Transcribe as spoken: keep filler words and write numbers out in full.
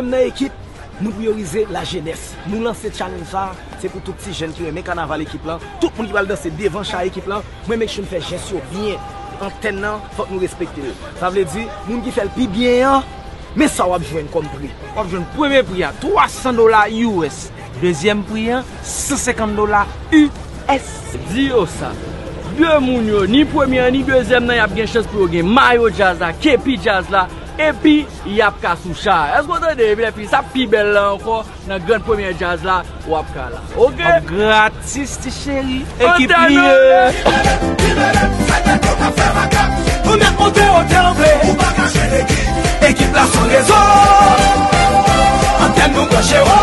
Nan ekip, nou priyorize lajenès. Nou lanse challenge sa, se pou tout ti jèn ki renmen kanaval ekip lan, tout moun ki pral danse devan cha ekip lan. Mwen make sure m fè jès yo byen. Antèn nan, fòk nou respekte l. Sa vle di, moun ki fè l pi byen an, men sa w ap jwenn kòm pri. W ap jwenn premye pri a, twa san dola U S. Dezyèm pri a, san senkant dola U S. Di yo sa. De moun yo, ni premye an, ni dezyèm nan, y ap gen chans pou yo gen mayo djaz la, kepi djaz la, epi y ap ka sou cha a. Èske w tande? Epi lè fini, sa pi bèl la ankò, nan grann premyè djaz la, w ap ka la. Oke? Gratis, ti cheri. Ekip li ye. Ou mèt monte, ou tranble. Ou pa kache ekip. Ekip la sou rezo. Antèn nou branche wo.